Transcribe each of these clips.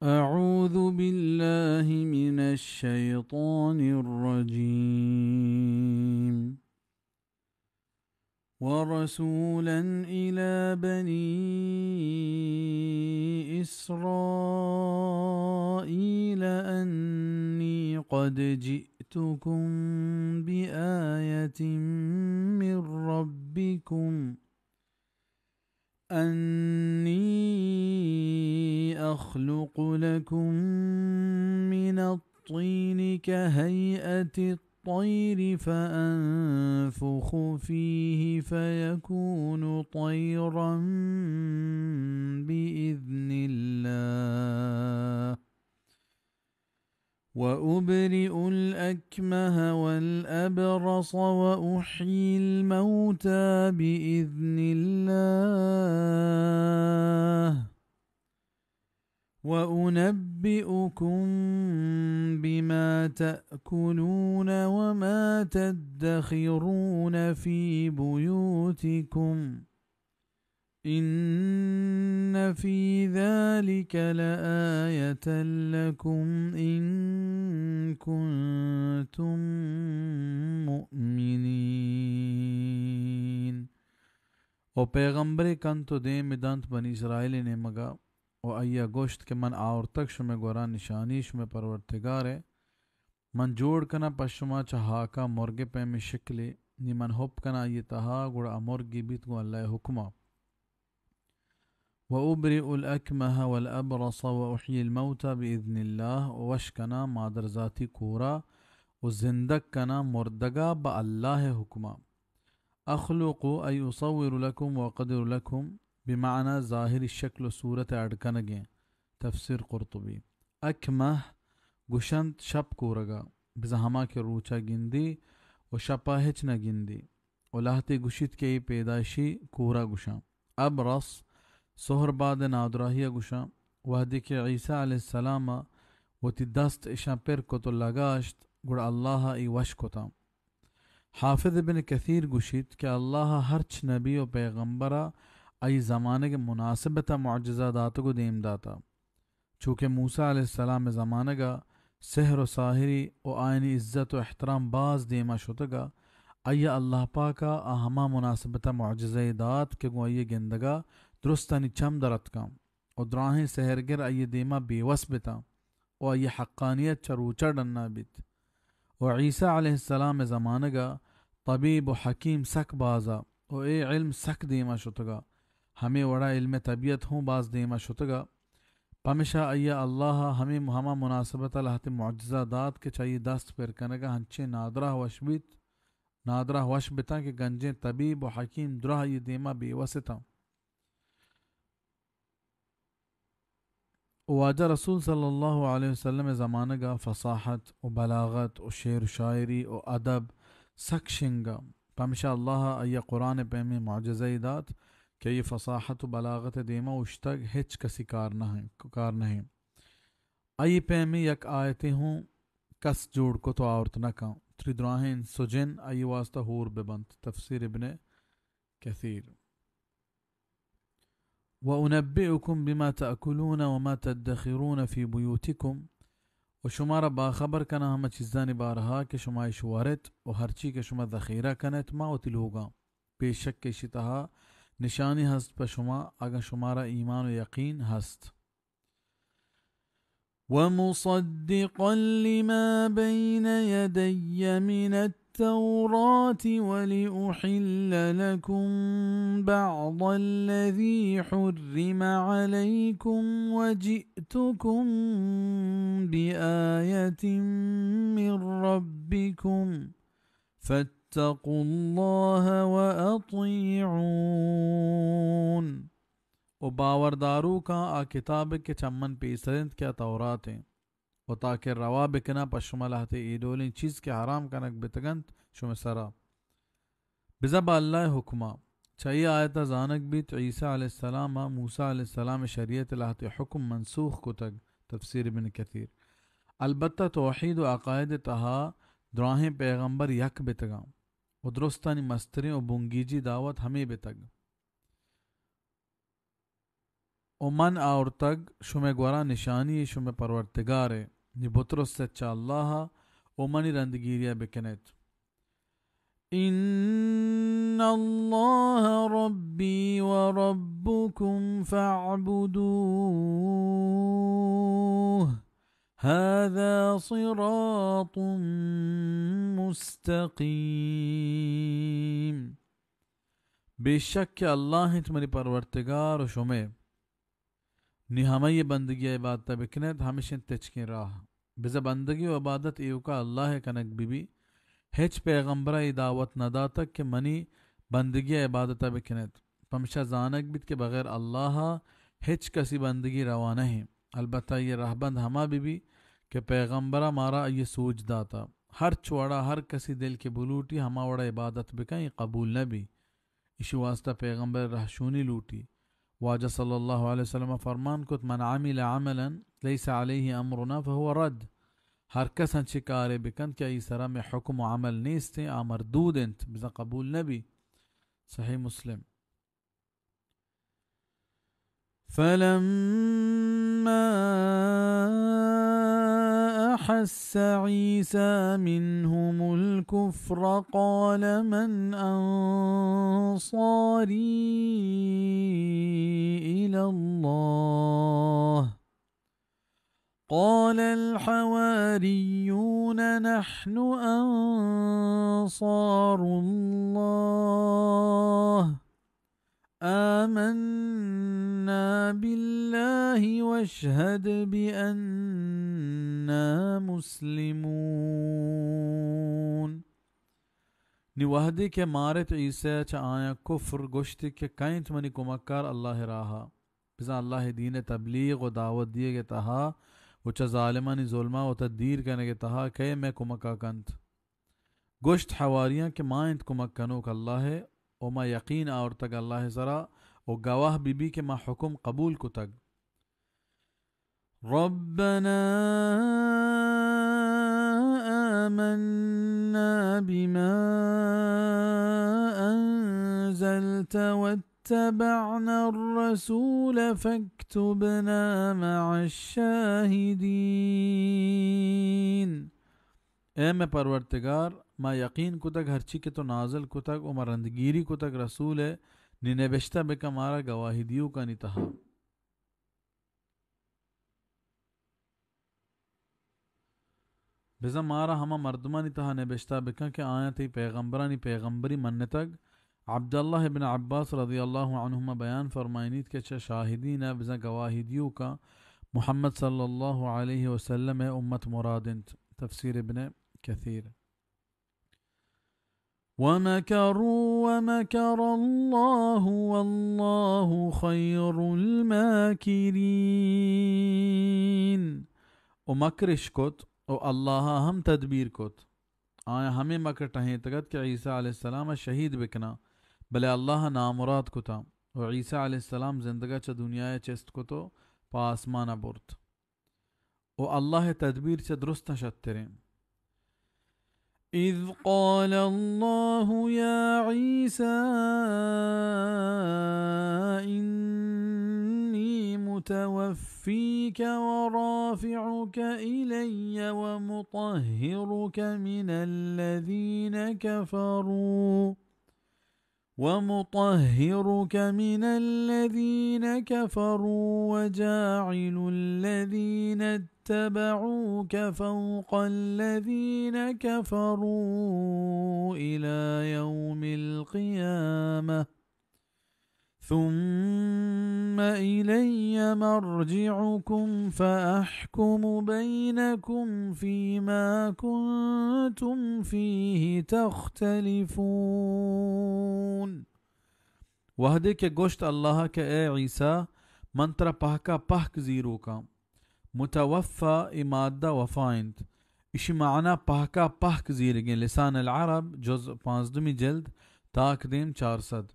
أعوذ بالله من الشيطان الرجيم. ورسولا إلى بني إسرائيل أني قد جئتكم بآية من ربكم أني أخلق لكم من الطين كهيئة الطير فأنفخ فيه فيكون طيرا بإذن الله وأبرئ الأكمه والأبرص وأحيي الموتى بإذن الله وأنبئكم بما تأكلون وما تدخرون في بيوتكم إن في ذلك لآية لكم إن كنتم مؤمنين. و پیغمبرے کنت و دیم دنت بنی اسرائیل نیمگا و آیا گوشت کہ من آورتگ شمئے گورا نشانی شمئے پرورتگارئے من جوڑ کناں پہ شما چہ ہاکا مرگ ء پیمیں شکلے، نی من ہپ کناں آئی ء تہا، گڑا آ مرگی بیت گوں اللہ ء حکما۔ و ابرئ الاکمہ والابرص و احیی الموتى باذن اللہ، و وش کناں مادرزاتی کورا و زندگ کناں مردگا بہ اللہ ء حکما۔ اخلق، ای اصور لکم و اقدر لکم، بمعنی ظاہری شکل و صورت ء اڈ کنگیں۔ تفسیر قرطبی۔ اکمہ گوشنت شپ کورگا، بزاں ہما کہ روچا گندی و شپا ہچ نہ گندی۔ و لہتے گوشیت کہ اے پیدائشی کورا گوشاں۔ ابرص سہر باد ء نادراہیا گوشاں۔ وہدے کہ عیسی علیہ السلام ء وتی دست اشاں پر کت و لگاشت، گڑا اللہ ء اے وش کتاں۔ حافظ ابن کثیر گوشیت کہ اللہ ء ہرچ نبی و پیغمبر ء آئی زمانگ ء مناسبت ء معجزہ داتگ و دیم داتا۔ چو کہ موسی علیہ السلام ء زمانگ ء سحر و ساحری و آیانی عزت و احترام باز دیما شتگ ء آئی ء اللہ پاک ء آ ہما مناسبت ء معجزہ یے دات کہ گوں آئی ء گندگ ء درستانی چم در اتکاں۔ و دراہیں سحرگر آئی ء دیما بے وس بتاں و آئی ء حقانیت چہ روچا ڈنا بیت۔ و عیسی علیہ السلام ء زمانگ ء طبیب و حکیم سک باز ء و اے علم سک دیما شتگ ء، ہمے وڑا علم طبیعت ہوں باز دیما شتگ ء۔ پمشا آئی ء اللہ ء ہمے ہما مناسبت ء لہتے معجزہ دات کہ چہ آئی ء دست پر کنگ ء ہنچیں نادراہ وش بیت، نادراہ وش بتاں کہ گنجیں طبیب و حکیم دراہ آئی ء دیما بے وس اتاں۔ و واجہ رسول صلی اللہ علیہ وسلم ء زمانگ ء فصاحت و بلاغت و شعر و شاعری و ادب سک شنگ ء، پمشا اللہ ء آئی ء قرآن ء پیمیں معجزہ یے دات کہ آئی ء فصاحت و بلاغت ء دیما اوشتگ ہچ کسی کار نہ، کار نہ انت۔ آئی ء پیمیں یک آیتے ہوں کس جوڑ کت و آورت نہ کن، تری دراہیں انس و جن آئی ء واسطہ ہور بہ بنت۔ تفسیر ابن کثیر۔ وأنبئكم بما تأكلون وما تدخرون في بيوتكم، و شمارا باخبر کناں ہما چیزانی بارہا کہ شما اش ورت و ہرچی کہ شما ذخیرہ کنت ما وتی لوگاں۔ بے شک ایشی تہا نشانی ہست پہ شما، اگاں شمارا ایمان و یقین ہست۔ ومصدقا لما بين يدي من التوراة ولأحل لكم بعض الذي حرم عليكم وجئتكم بآية من ربكم فاتقوا الله وأطيعون۔ و باورداروکاں آ کتاب کہ چہ من پیسر انت کہ آ تورات انت، و تاکہ روا بکناں پہ شما لہتے اے ڈولیں چیز کہ حرام کنگ بتگ انت شمئے سرا۔ بزاں بہ اللہ ء حکما۔ چہ اے آیت ء زانگ بیت عیسی علیہ السلام ء موسی علیہ السلام ء شریعت ء لہتے حکم منسوخ کتگ۔ تفسیر ابن کثیر۔ البتہ توحید و عقائد ء تہا دراہیں پیغمبر یک بتگاں و درستانی مستریں و بنگیجی دعوت ہمے بتگ۔ و من آورتگ شمئے گورا نشانی شمئے پرورتگارئے، نی بترسیت چہ اللہ ءَ و منی رندگیری ءَ بکنیت۔ إن الله ربي وربكم فاعبدوه، هذا صراط مستقيم۔ بے شک کہ اللہ انت منی پرورتگار و شمئے، نی ہمائی بندگی ءُ عبادت ءَ بکنیت، ہمیش انت تچکیں راہ۔ بزاں بندگی و عبادت ایوکا اللہ ءَ کنگ بہ بی۔ ہچ پیغمبر ءَ اے دعوت نہ داتگ کہ منی بندگی ءُ عبادت ءَ بکنیت۔ پمشا زانگ بیت کہ بغیر اللہ ءَ ہچ کسی بندگی روا نہ انت۔ البتہ اے رہبند ہما بہ بی کہ پیغمبر ءَ مارا آئی سوج داتا۔ ہرچ وڑا ہر کسی دل کہ بلوٹی ہما وڑا عبادت بکن، اے قبول نہ بی۔ ایشی واسطہ پیغمبر رہشونی لوٹی۔ واجہ صلی اللہ علیہ وسلم فرمان کت، من عمل عملا لیس علیہ امرنا فهو رد۔ ہر کس انچیں کارے بکنت کہ آئی سرا مئے حکم و عمل نیستیں، آ مردود انت، بزاں قبول نہ بی۔ صحیح مسلم۔ فلما أحس عيسى منهم الكفر قال من أنصاري إلى الله؟ قال الحواريون نحن أنصار الله، آمنا بالله واشهد بأننا مسلمون۔ نی وہدے کہ مارت عیسی چہ آیاں کفر، گوشتی کہ کئے انت منی کمکار اللہ راہا؟ بزاں اللہ دین تبلیغ و دعوت دیگ تہا و چہ ظالمانی ظلما وتا دیر کنگ تہا کئے مئے کمکا کنت؟ گوشت حواریاں کہ ما انت کمک کنوک اللہ ء، و ما یقین آورتگ اللہ ء سرا، و گواہ بہ بی کہ ما حکم قبول کتگ۔ ربنا آمنا بما أنزلت واتبعنا الرسول فاكتبنا مع الشاهدين۔ اے مئے پرورتگار، ما یقین کتگ ہرچی کہ تو نازل کتگ و ما رندگیری کتگ رسول ء، نی نبشتہ بکن مارا گواہی دیوکانی تہا۔ بزاں مارا ہما مردمانی تہا نبشتہ بکن کہ آیاں تئی پیغمبرانی پیغمبری منتگ۔ عبداللہ ابن عباس رضی اللہ عنہما بیان فرمائینیت کہ چہ شاہدین ء بزاں گواہی دیوکاں محمد صلی اللہ علیہ وسلم ء امت مراد انت۔ تفسیر ابن کثیر۔ ومكروا ومكر الله والله خير الماكرين۔ و مکرش کت و اللہ ء ہم تدبیر کت۔ آیاں ہمے مکر ٹہینتگ ات کہ عیسی علیہ السلام ء شہید بکناں، بلے اللہ ء نامراد کتاں و عیسی علیہ السلام زندگ ء چہ دنیا ء چست کت و پہ آسمان ء برت۔ و اللہ ء تدبیر چہ درستاں شتریں۔ إذ قال الله يا عيسى إني متوفيك ورافعك إلي ومطهرك من الذين كفروا ومطهرك من الذين كفروا وجاعل الذين اتبعوك فوق الذين كفروا إلى يوم القيامة، ثم إلي مرجعكم فأحكم بينكم فيما كنتم فيه تختلفون۔ وہدے کہ گوشت اللہ کہ اے عیسی، من ترا پہکا پہک زیروکاں۔ متوفی ء مادہ وفا انت۔ اشی معنی پہکا پہک زیرگیں۔ لسان العرب جز پانزدمی جلد تاکدیم چار سد۔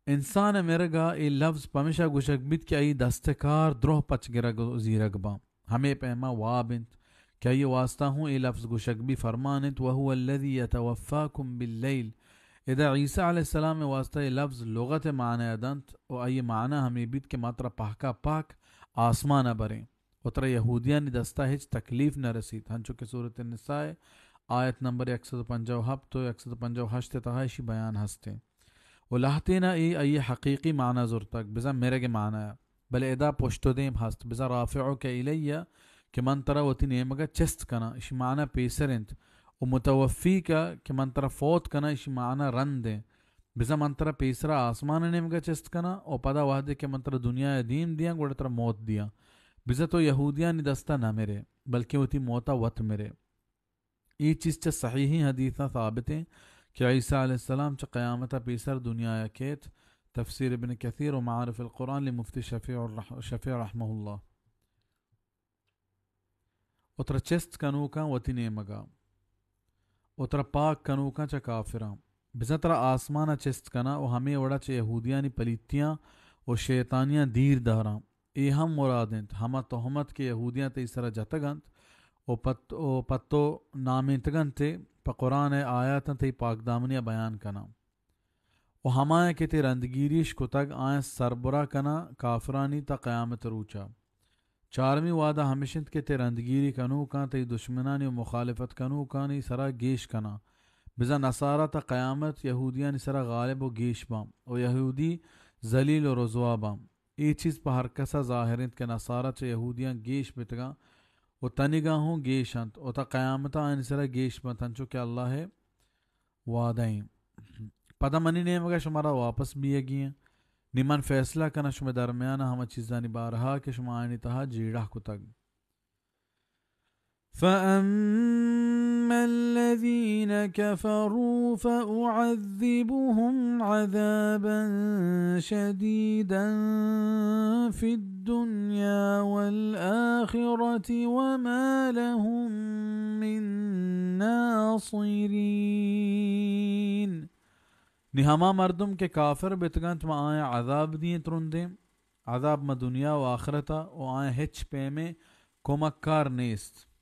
انسان ء مرگ ء اے لفظ پمیشا گوشگ بیت کہ آئی دست ء کار دروہ پچ گرگ ء زیرگ باں۔ ہمے پیما واب انت کہ آئی واسطہ ہوں اے لفظ گوشگ بی۔ فرمان انت، وهو الذي يتوفاكم بالليل، ادا عیسی علیہ السلام ءِ واسطہ اے لفظ لغت ءِ معنی ءَ دنت و آئی ءِ معنی ہمے بیت کہ ما ترا پہکا پہک آسمان ءَ بریں و ترا یہودیانی دستا ہچ تکلیف نہ رسیت، ہنچو کہ سورۃ النساء آیت نمبر یک سد و پنجاہ و ہپت و یک سد و پنجاہ و ہشت ءِ تہا اشی بیان ہستیں۔ و لہتینا اے آئی ءِ حقیقی معنی زرتگ، بزاں مرگ ءِ معنی ءَ۔ بلے ادا پشت و دیم ہست، بزاں رافعک الی کہ من ترا وتی نیمگا چست کناں، اشی معنی پیسر انت، و متوفیک کہ من ترا فوت کناں، اشی معنی رند انت۔ بزاں من ترا پیسرا آسمان ءِ نیمگا چست کناں، و پدا وہدے کہ من ترا دنیا ءَ دیم دیاں، گڑا ترا موت دیاں۔ بزاں تو یہودیانی دستا نہ مرے، بلکیں وتی موتا وت مرے۔ اے چیز چہ صحیحیں حدیثاں ثابت انت کہ عیسی علیہ السلام چہ قیامت ءَ پیسر دنیا ءَ کیت۔ تفسیر ابن کثیر و معارف القرآن لمفتی شفیع الرح-، شفیع رحمہ اللہ۔ و ترا چست کنوکاں وتی نیمگا، و ترا پاک کنوکاں چہ کافراں۔ بزاں ترا آسمان ءَ چست کناں و ہمے وڑا چہ یہودیانی پلیتیاں و شیطانیاں دیر داراں۔ اے ہم مراد انت، ہما تہمت کہ یہودیاں تئی سرا جتگ انت و پت، و پہ تو نامینتگ انت، پہ قرآن ءِ آیاتاں تئی پاکدامنی ءَ بیان کناں۔ و ہمایاں کہ تئی رندگیریش کتگ، آیاں سربرا کناں کافرانی تا قیامت روچا۔ چارمی وعدہ ہمش انت کہ تئی رندگیری کنوکاں تئی دشمنانی و مخالفت کنوکانی سرا گیش کناں۔ بزاں نصارا تا قیامت یہودیانی سرا غالب و گیش باں و یہودی ذلیل و رسوا باں۔ اے چیز پہ ہر کسا ظاہر انت کہ نصارا چہ یہودیاں گیش بتگاں و تنیگا ہوں گیش انت و تا قیامتا آیانی سرا گیش بنت، انچو کہ اللہ ءِ وعدہ ایں۔ پدا منی نیمگا شمارا واپس بیگی ایں۔ نی من فیصلہ کناں شمے درمیانا ہما چیزانی بارہا کہ شما آیانی تہا جیڑہ کتگ۔ فأما الذين كفروا فأعذبهم عذابا شديدا في الدنيا والآخرة وما لهم من ناصرين۔ نی ہما مردم کہ کافر بتگنت، ما آیاں عذاب دیں ترندیں، عذاب ما دنیا و آخرتا، و آیاں ہچ پیمیں کمکار نیست۔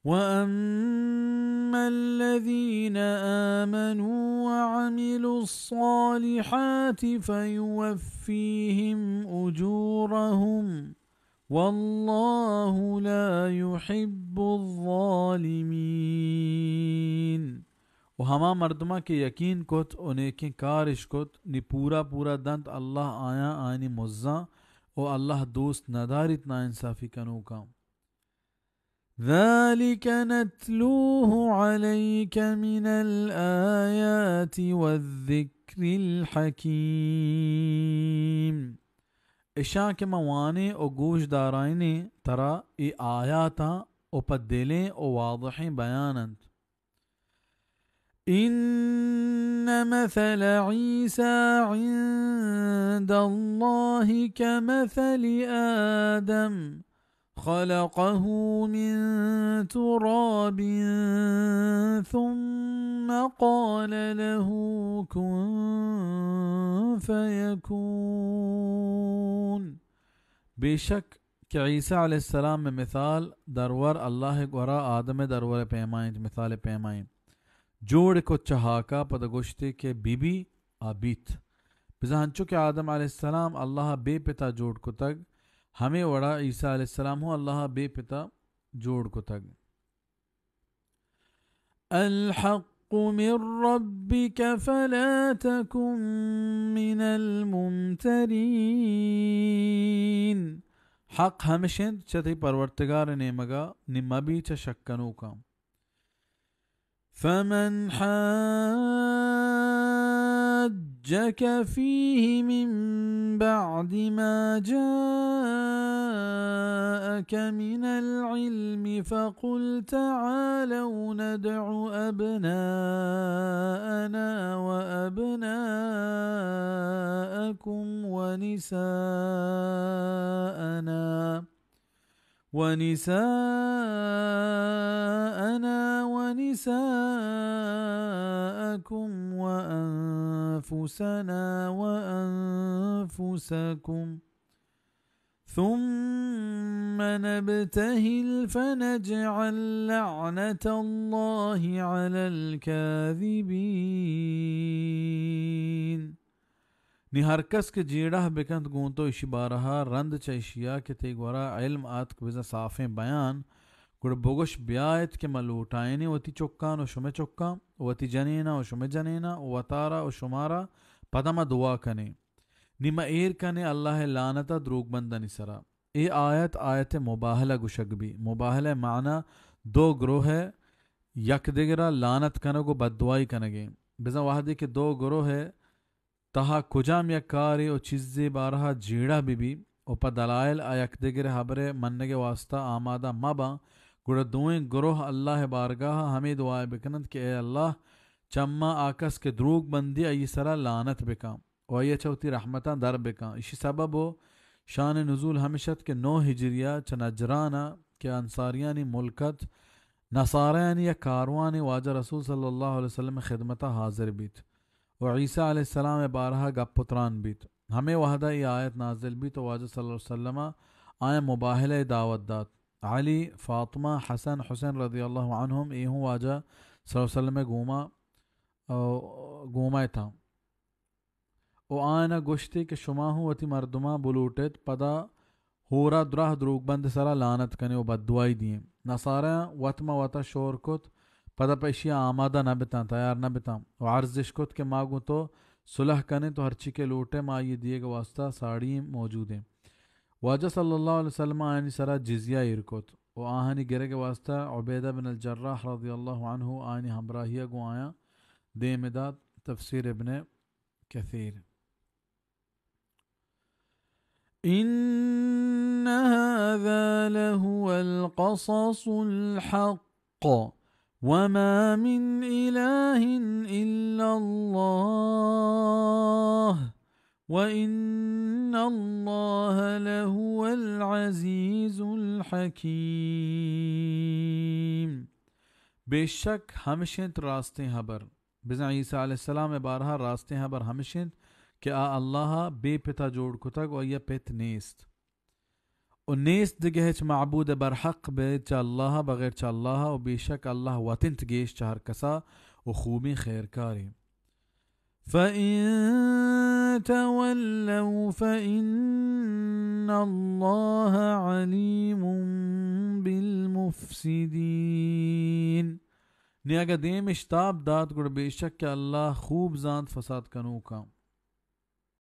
وأما الذين آمنوا وعملوا الصالحات فيوفيهم أجورهم والله لا يحب الظالمين۔ و ہما مردماں کہ یقین کت و نیکیں کارش کت، نی پورا پورا دنت اللہ آیاں آیانی مزاں، و اللہ دوست نداریت ناانصافی کنوکاں۔ ذلك نتلوه عليك من الآيات والذكر الحكيم۔ اشاں کہ ما وانیں و گوش دارائینیں ترا اے آیاتاں و پہ دلیں و واضحیں بیان انت۔ إن مثل عيسى عند الله كمثل آدم خلقه من تراب ثم قال له كن فيكون۔ بے شک کہ عیسی علیہ السلام ءِ مثال درور اللہ ءِ گورا آدم ءِ درور ءِ پیما انت، مثال ءِ پیما انت۔ جوڑ کت چہ ہاکا، پدا گوشتے کہ بی بی، آ بیت۔ بزاں انچو کہ آدم علیہ السلام اللہ ءَ بے پتا جوڑ کتگ، ہمے وڑا عیسی علیہ السلام ہوں اللہ ءَ بے پتا جوڑ کتگ۔ الحق من ربك فلا تكن من الممترين۔ حق ہمش انت چہ تئی پروردگار ءِ نیمگا، نی مبی چہ شک کنوکاں۔ فمن حاجك فيه من بعد ما جاءك من العلم فقل تعالوا ندع أبناءنا وأبناءكم ونساءنا ونساءنا ونساءكم وأنفسنا وأنفسكم ثم نبتهل فنجعل لعنة الله على الكاذبين. نی ہر کس کہ جیڑہ بکنت گوں تو اشی بارہا رند چہ اشیا کہ تئی گورا علم آتک بزاں صافیں بیان، گڑا بگوش بیایت کہ ما لوٹائینیں وتی چکان و شمئے چکان، وتی جنیناں و شمئے جنیناں، وتارا و شمارا، پدا ما دعا کنیں۔ نی ما ایر کنیں اللہ ءِ لعنتا دروگ بندانی سرا۔ اے آیت آیت مباہلہ گوشگ بی۔ مباہلہ معنی دو گروہ ءِ یک دگرا لعنت کنگ و بددعائی کنگیں۔ بزاں وہدے کہ دو گروہ ءِ تہا کجام یک کارے و چیزے بارہا جیڑہ بہ بی و پہ دلائل آ یک دگرے ہبرے منگے واسطہ آمادہ مہ باں، گڑا دوئیں گروہ اللہ بارگاہا ہمے دعائے بکننت کہ اے اللہ، چہ ما آ کس کہ دروگ بندی آئی سرا لعنت بکن و آئی چہ وتی رحمتاں در بکن۔ اشی سبب و شان نزول ہمش ات کہ نو ہجریہ چہ نجرانا کہ انصاریانی ملک ات، نصاریانی یک کاروانے واجہ رسول صلی اللہ علیہ وسلم خدمتا حاضر بیت و عیسیٰ علیہ السلام بارہا گپ و تران بیت۔ ہمے وہدا اے آیت نازل بیت و واجہ صلی اللہ علیہ وسلم آیاں مباہلہ دعوت دات۔ علی، فاطمہ، حسن، حسین رضی اللہ عنہم اے ہوں واجہ صلی اللہ علیہ وسلم گوما، گوما اتاں و آیانا گوشتی کہ شما ہوں وتی مردماں بلوٹت، پدا ہورا دراہ دروگ بند سرا لعنت کنیں و بددعائی دیں۔ نصاریاں وت ما وتا شور کت، پدا پہ اشیا آمادہ نہ بتاں، تیار نہ بتاں و عرضش کت کہ ما گوں تو صلح کنیں، تو ہرچی کہ لوٹے ما آئی دیگ واسطہ ساڑی موجود ایں۔ واجہ صلی اللہ علیہ وسلم آیانی سرا جزیہ ایر کت و آہانی گرگ واسطہ عبیدہ بن الجراح رضی اللہ عنہ آیانی ہمراہیا گوں آیاں دیم دات۔ تفسیر ابن کثیر۔ إن هذا لهو القصص الحق وما من إله إلا الله وإن الله لهو العزيز الحكيم۔ بے شک ہمش انت راستیں ہبر۔ بزاں عیسیٰ علیہ السلام بارہا راستیں ہبر ہمش انت کہ آ اللہ بے پتا جوڑ کتگ و آئی پت نیست۔ و نیست دگہ ہچ معبود برحق بغیر چہ اللہ، بغیر چہ اللہ، و بے شک اللہ وت انت گیش چہ ہر کسا و خوبیں خیرکارے۔ فإن تولوا فإن الله عليم بالمفسدين۔ نی اگہ دیم اش تاب دات، گڑا بے شک کہ اللہ خوب زانت فساد کنوکاں۔